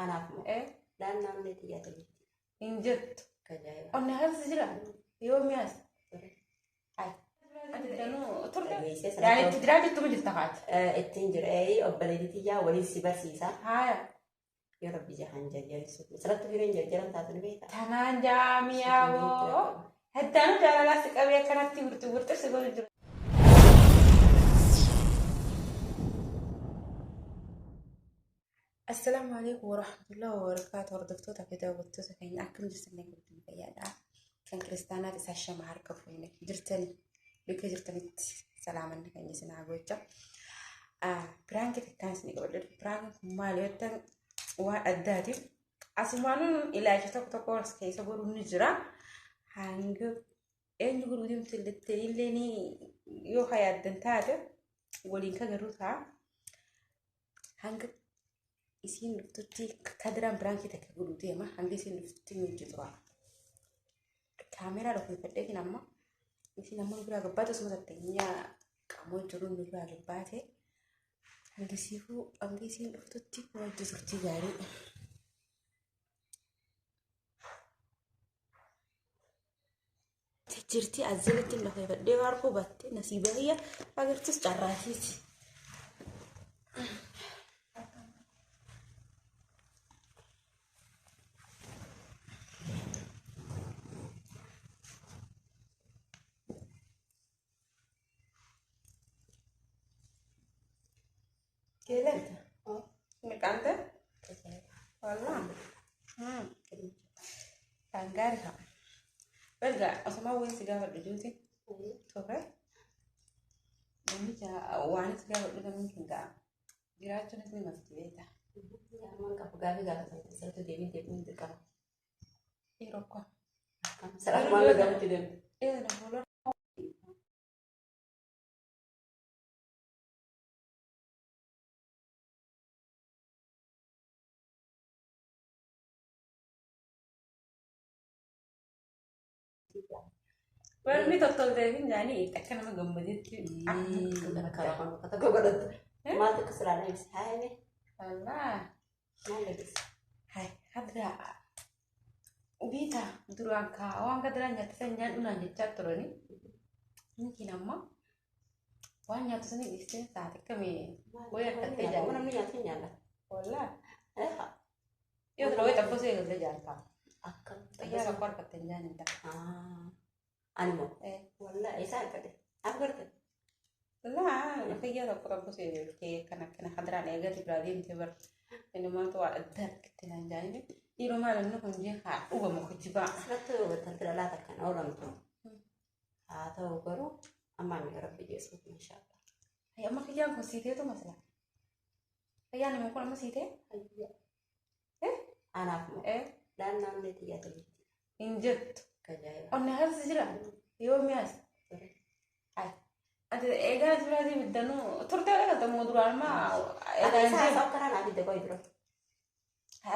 Anaaf moo? Eh, Naannoo onnee xiyyaata jirti. Hin jettu. Akka ajaa'ibaa. Onnee keessa jira. Yoomii as? Ay. Ati danuu turte. Dhageessee sana Yaani itti jiraa jirtu jirta kaati. Ittiin jira. Obboleettii xiyyaa waliin si barsiisa. Haaya. Yoo rabbi jahaan jarjareessu. Asirratti fireen jarjaran taatu ni beektaa? Tanaan jaamiyaa boo. Heddaanuu jaalalaa si qabee akkanatti wirxi wirxi si godhu jira. Assalaamu alaikum warahmatullahi wabarakatuh. Hordoftoota fi daawwattoota keenya akkam jirtan eegumtiin fayyaadha. Kan kiristaanaati isaa shama harka fuune jirtani bakka jirtanitti salaamanni keenya isin haa gocha. Piraankii takkaan isin qabadhe. Piraankiin kun maali yoo jettan waan addaati. Asumaanuu ilaalcha tokko tokko as keessa godhuun ni jira. Hanga eenyu godhuu deemtu illee ni yoo yaaddan taate waliin ka garuu ta'a. Hanga isiin dhuftutti kadiraan biraankii takka godhuu deema. Hanga isiin dhuftutti ni hojjetu. Kaameeraa dhufeeffadheetiin amma isiin amma nu biraa gabbaate osuma tatteenyaa qaamoo jiru nu biraa gabbaate. Hanga siifuu hanga isiin dhuftutti hojii turtii gaarii. Jirti azziitti dhufeeffadhee waarkuu batte nasiiba kiyya agartus carraasiiti. Keeleen meeqaan ta'e? Walaa. Kan gaarii ta'a. Erga osuma wayii si gaafadhu juuti turre namicha waan si gaafadhu namni kun ga'a. Jiraachuunis ni malti beekta. Waan qabu gaafii gaafatan asirratti deebiin deebiin dirqama. Yeroo koo. Sarara maal gaafachuu deemtu? Ee na fuula. Wanni tottolteef hin jaanii akka nama gammadetti. Karaa kan bakka tokko godhattu. Maaltu akka silaa ibsa? Haayame Wallaa. maal dhageessa? Hai, hadda beeta duraan kaa waan gadaraan nyaatti san nyaadhu naan jechaa turani. Nikiin amma waan nyaatu sanii dhiistee taate akkamii wayii harkattee Waan jaalladha. namni nyaatu hin nyaalla. Wallaa. Yoo tura wayii xabbasuu eegalte jaalta. Akkam. Xiyyaara tokko harkattee hin jaalladha ta'a. Ani moo? Wallaa isaa harkate. Af garte. Laa xiyyaara tokko xabbasuu eegaltee kan akkana hadaraan eegatti biraa deemtee bara. Inni maaltu waan adda harkattee naan jaalladha. Dhiiroo maal inni kun jee haa dhugamu kijibaa. Asirratti wanti dhalaa takkaan oolamtu. Haa ta'u garuu ammaan yoo rabbi jeesuuf mashaalla. Amma kiyyaan kun siiteetu masla. Kiyyaan immoo kun amma siitee? Anaaf moo? Naannoo onnee xiyyaata jirti. Hin jettu. Akka ajaa'ibaa. Onnee keessa jira. Yoomii as? Ay. Ati eegaa as biraa deemtanuu turtee wal galta immoo duraan maa Ati isaa haasa'u karaa naaf hidde qoyi dura.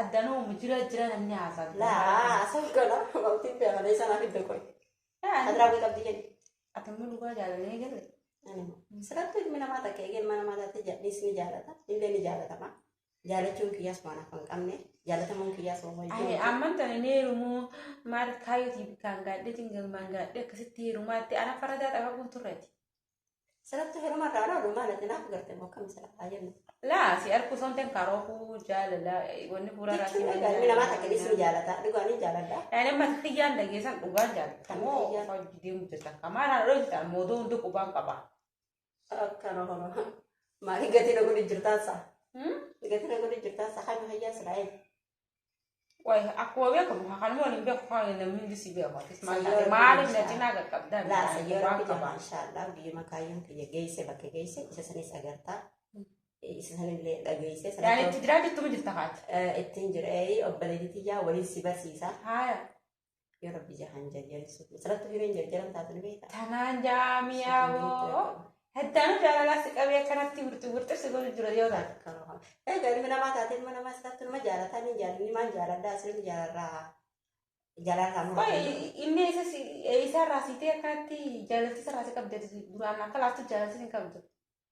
Addanuu jira jira namni haasaa. Laa haasa'u kana waqtiin beekamee isaa naaf hidde qoyi. Adiraa wayii qabdi jenni. Ati immoo dhugaa jaalallee galle. Ani moo? Sirrattuu ilmi namaa takka eegee ilma namaa taate jallis ni jaalata. Illee ni jaalatama. Jaalachuun kiyyaas waan hafa hin qabne. Jaalatamuun kiyyaas waan Ay, wajjin. amman tana ni heerumuu maal kaayyootii bikkaan gaadheetiin galmaan gaadhee akkasitti heerumaatti ana faradaa xafa kun turreeti. Sirrattuu heeruma irraa oolu maal ati naaf garte moo akkam sira haa jennu. Laa si arku sonten karoofuu jaalala wanni fuula irraa Jechuun egaa ilmi namaa takka ni jaalata. Dhugaa ni jaaladha. Yaani amma kiyyaan dhageessan dhugaan jaalata moo hojii deemu jirta kamaaraan dhooyta moodoo hundi qubaan qaba. Akkana hono. Maali gatii na godhi jirtaasa? Gatii na godhi jirtaasa hami hayyaa Israa'el. Way akkuma beekamu kanuma waliin beeku kan namni hundi si beeku atis maal Sayyoo taate maaliif na inshallah. cinaa qaqqabdaa Laa sayyoo qubaan rabbi qaba. jala inshaallah biyyuma kaayyoon kiyya geesse bakka geesse isa sanis agartaa. Isa sanillee dhageesse. Yaani itti jiraa jirtuma jirta kaati. Ittiin jira obboleettii tiyyaa waliin si barsiisa. Haaya. Yoo rabbi jahaan jarjareessu. Asirratti fireen jarjaran taatu ni beektaa? Tanaan jaamiyaa boo. Heddaanuu jaalalaa si qabee akkanatti wirxi wirxi si godhu jira yoo taate. Egaa ilmi namaa taate ilma namaa asirratti nama jaalataa ni jaalanni maan jaaladhaa asirratti jaalarraa jaalarraa mura. Qoy inni isa isaarraa siitee akkanatti jaalalti isarraa si qabde duraan akka laaftu jaalalti hin qabdu.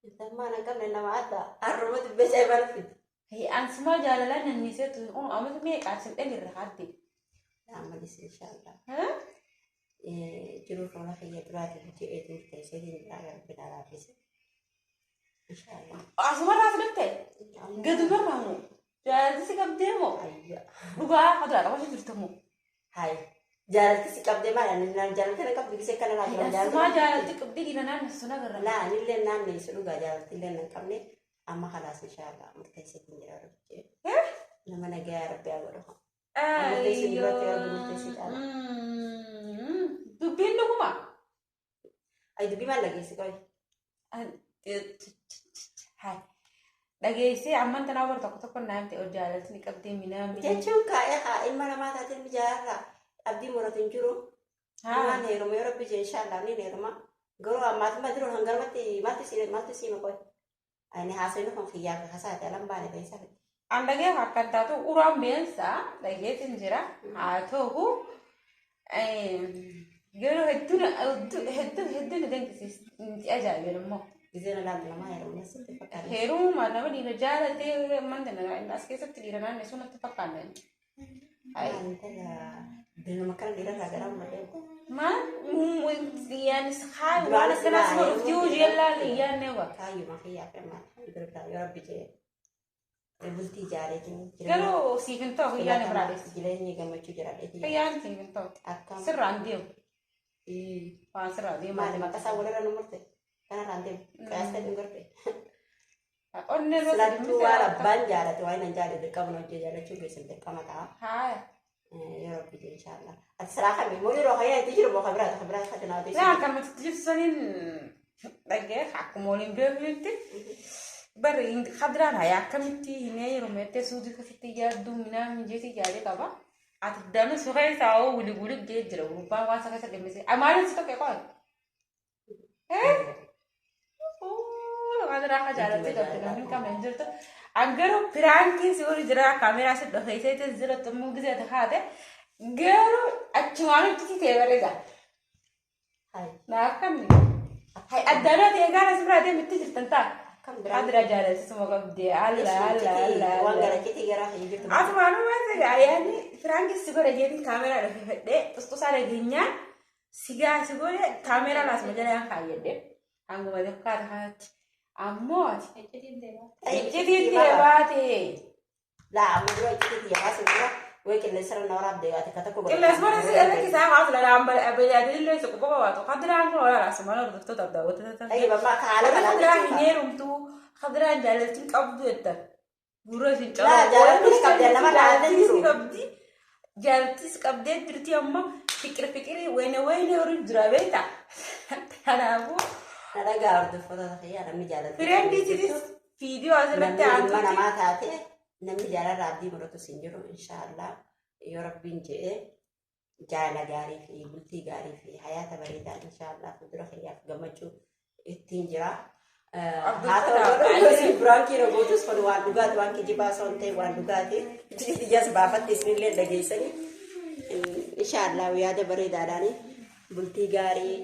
Intalmaan hin qabne nama adda harruma dubbee ceebaan fide. Ansumaa jaalalaan nanniseetu ammas meeqa sin dhalirra haadde. Ammalis inshaallah. Jiruu tola kiyya duraatiif jedheetiin murteesseetiin jira Rabbi na laaffise. Inshaallah. Asumarraa as dhufte gadumarraa moo jaalalti si qabdee moo Ayya. dhugaa haduraa qabachuu jirtu moo. Hai. Jaalalti si qabdee maal ani jaalalti na qabdu gisee kana laatu. Asumaa jaalalti qabdee dhiira naannessu nagarra. Laa anillee naanneessu dhugaa jaalalti illee nan qabne amma khalaas inshaallah murteesseetiin jira Rabbi jedhe. Nama nagayaa Rabbi haa godhu. Murteessi duratti Rabbi murteessi caala. Dubbiin dhuguma. Ay dubbii maal dhageessi qoy? Dhageessee amman tanaa bara tokko tokko naa himte jaalalti ni qabdee minaa minaa. Jechuun kaa'ee haa ilma namaa taatee ilmi jaalarraa abdii muratu hin jiru. Waan heeruma yoo Rabbi jee inshaallah ni heeruma. Garuu ammaatuma jiru hangarumatti maaltu siima qoy? Ani haasawni kun kiyyaa fi hasaate alan baane keessa fide. An dhagee akkan taatu uraan beensa dhageetiin jira haa ta'u yeroo hedduu hedduu hedduu na dinqisiisti ajaa'iba immoo. Gizee na laaltu namaa heerumna sitti fakkaata. Heeruma nama dhiira jaalatee amman tana as keessatti dhiira naannessu natti fakkaanne. Intala biluma kana dhiirarraa garaa uummatee. Maal yaani haa waan akkanaas godhuuf jiru jellaan yaanne wa. Kaayyuma kiyyaa fi amma alhamdulillah yoo Rabbi jee bultii ijaareetiin Garuu siif hin ta'u kiyyaan biraa dheessi. jireenya gammachuu jiraadheetii Kiyyaan siif hin ta'u. akkam Sirraan deemu. Waan sirraa deemaa maali maqaa isaa walirra nu murte kanarraan deemu qiyaas ta'e nu garte. Onnee irra Silattuu waan abbaan jaalate waan hin jaalate dirqama hojii jaalachuu keessan dirqama ta'a. Haaya. Yoo Rabbi jee inshaallah. Ati silaa kami moo yeroo hayyaa itti jiru moo kabiraati kabiraati kan naa Laa akkanumatti itti jirtu dhagee akkuma waliin beeknutti bari kadiraan hayaa akkamitti hin heerumettee suudii keessatti yaadduu minaa mijeetii yaadee qaba. Ati danuu su keessaa hoo wuli wuli jee jira gurbaan waan isa keessa dhimmise. Maaliin si tokko qoy? Kadiraa akka jaalatti qabdi namni hin qabne hin jirtu. An garuu piraankiin si wali jira kaameraa si dhofeessee jira xumuu gisee haate garuu achumaan itti ta'e bareeda. Hai. Naaf kamni. Hai addaanoo ta'e gaara si biraa deemitti jirtan ta'a. Akkam biraa. Adira jaalalchisuma qabdi. Alla alla alla. Waan gara citii garaa hin jirtu. Asumaanuu waan ta'e ayyaanni firaankis si godhe jeetiin kaameraa dhufe fedhee xusxusaa dhageenyaan sigaa si godhe kaameraa laasuma jala yaan kaayyadhe. Hanguma tokkaata kanatti. Ammoo ati iccitiin deebaate. Laa amma dura iccitii yaraa si dura way qilleensarra na waraabde ati ka tokko godhe. Qilleensuma si irra kisaa hawaasa lalaan bajaajillee si quba qabaatu. Kadiraan kun olaanaa asumaan hordoftoota daawwattoota. Ayyi mamma ka haala kanaan Kadiraan hin heerumtu, kadiraan jaalaltiin qabdu jetta. Gurra isin Laa, jaalaltiin qabdi, nama laallee jiru. qabdi. Jaalaltis qabdee jirti amma fiqir fiqirii wayne wayne horii jira beekta. Kanaafuu Na dhagaa hordoftoota kiyyaa namni jaalatu. fireendiitiis viidiyoo asirratti Namni ilma aantutti. namaa taate namni jaalarraa abdii muratus hin jiru inshaallah yoo Rabbiin jedhee jaalala gaarii fi bultii gaarii fi hayaata bareedaa inshaallah fuuldura kiyyaaf gammachuu ittiin jira. Haa ta'u garuu isin biraankii na gootus kun waan dhugaati waan kijibaa osoo hin ta'in waan dhugaati. Iyyaas baafatte isinillee dhageessanii inshaallah yaada bareedaadhaani bultii gaarii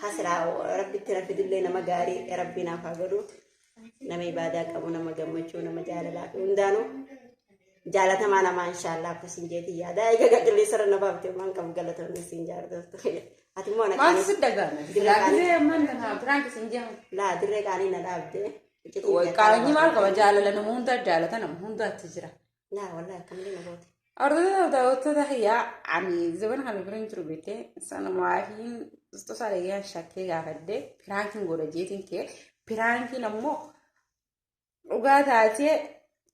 hasiraa rabbitti na fidillee nama gaarii rabbi naaf haa godhu. Nama ibaadaa qabu nama gammachuu nama jaalalaa fi hundaanuu jaalatamaa namaa inshaallah akkasiin jeetii yaada egaa qilleensarra na baafte waan qabu galatoonni isin jaallattu. Ati immoo na Maal qaanii si dagaame? Dirree qaanii. Dirree ammaan tana biraankis hin jedhamu. Laa dirree qaanii na dhaabde. Qaanyi maal qaba jaalala nama hundaa jaalata nama hundaatti jira. Laa wallahi akkamillee na goote. Hordoftoota daawwattoota kiyyaa ani zaman kana bira hin jiru beektee sanumaa fi xusxusaa dhayyaan shakkee gaafadhee piraankiin godha jeetiin kee piraankiin ammoo dhugaa taatee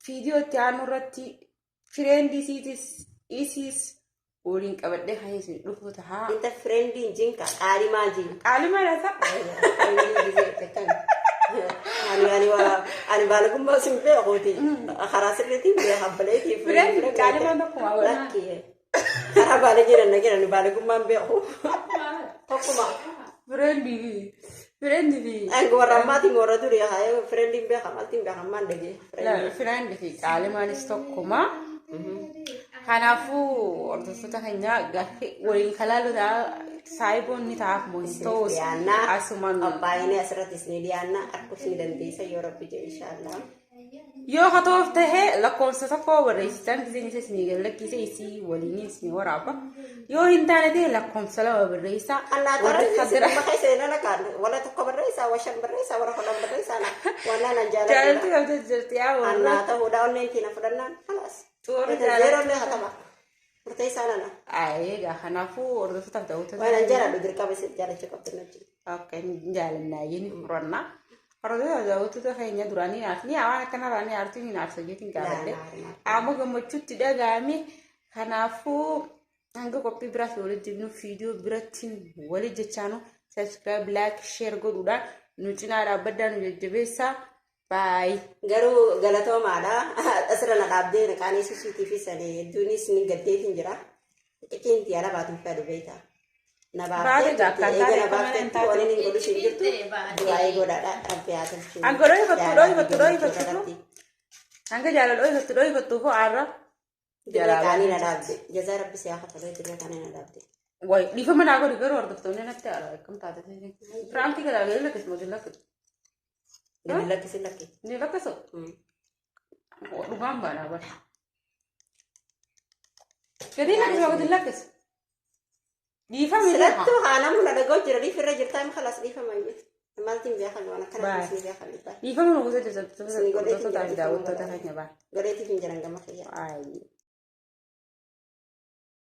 viidiyoo itti aanu irratti fireendii isiitis isiis waliin qabadhee kan isin dhufu tahaa. Inta firendiin jinka qaalimaa jin. Qaalima laata? Ani baalagummaa sin beekuuti. Karaa sirriitiin beeka baleetii. Fireendii qaalimaa tokkuma godha. Lakki. Karaa baala jedhan na jedhan baalagummaan beeku. Tokkuma. Fireendii fireendii fi. Ani warra ammaatiin warra durii haa firendiin beeka maaltiin beeka ammaan dhagee. Fireendii fi qaalimaanis tokkuma. Kanaafuu hordoftoota keenya gaaffii waliin kalaaluu ta'a saayiboon ni ta'aaf moo hin ta'us Dhiyaannaa asumaan qophaa'inee asirratti isin dhiyaannaa arguus ni dandeessa yoo rabbi jedhe inshaallah. Yoo katoof tahe lakkoofsa tokko barreessitan giseen isa isinii gad lakkise isii waliin isinii waraaba. Yoo hin taane ta'e lakkoofsa lama barreessaa. Annaa Warri taraa kadira bakka isa na kaan wala tokko barreessaa wa shan barreessaa wala 10 barreessaa na waan nan jaalalti jaaladhuudha. qabdee jirti yaa warra Annaa ta'uudha onneen tiina fudhannaan kalaas. warra Zeeroo jaalalti. illee hatama. Murteessaa nana. Egaa kanaafuu hordoftoota fi daawwattoota Waan an jaaladhu dirqama isin jaalachuu qabdu wajjin. Akka hin jaalannaa ni furannaa. Hordoftoota fi daawwattoota keenya duraanii naaf ni waan akkanarraa ni aartuu ni naarsa jeetiin gaafadhe. Amma gammachuutti dhaga'ame kanaafuu hanga qophii biraatti walitti deebinu viidiyoo biratti walitti jechaanu subscribe, like, share godhuudhaan nu cinaa dhaabbaddaa nu jajjabeessaa. Baay'ee. Garuu galatoomaadha. Asirra na dhaabdee na qaanii suutii fi sanii hedduunis ni gaddeetiin jira. Xiqqeen ala baatuun fedhu beekta. Na Baate baaftee egaa turte akkaan eega taate na akka mana baaftee hin taate. waan inni godhu hin jirtu du'aa'ee godhaadha rabbi haa tolchu. Hanga dhooyfattu Jaalalaa fi dhooyfattu gammachuu dhooyfattu irratti. Hanga jaalala dhooyfattu dhooyfattu foo aarra Dirree jalaa qaanii na baatee dhaabde. Jazaa rabbi si haa kafalu dirree qaanii na dhaabde. Way dhiifama naa godhi garuu hordoftoonni natti aara akkam taate. Piraantii gadaa gadi lakkis moo lakkisu? Gadi lakkisi lakki. Ni lakkisu? Dhugaan baanaa bara. Gadi lakkis moo gadi lakkisu? Dhiifama illee haa. Silattuu haa namni na dhaga'u jira dhiifirra jirtaa ima kalaas dhiifama iyyuu. Maaltiin beekan waan akkana Baay. ni beekan. Dhiifama nu gosa Isin godheetiin hordoftoota jira fi dhiifama daawwattoota godhaa. keenya baay'ee. Godheetiif hin jiran gama kiyya. Baay'ee.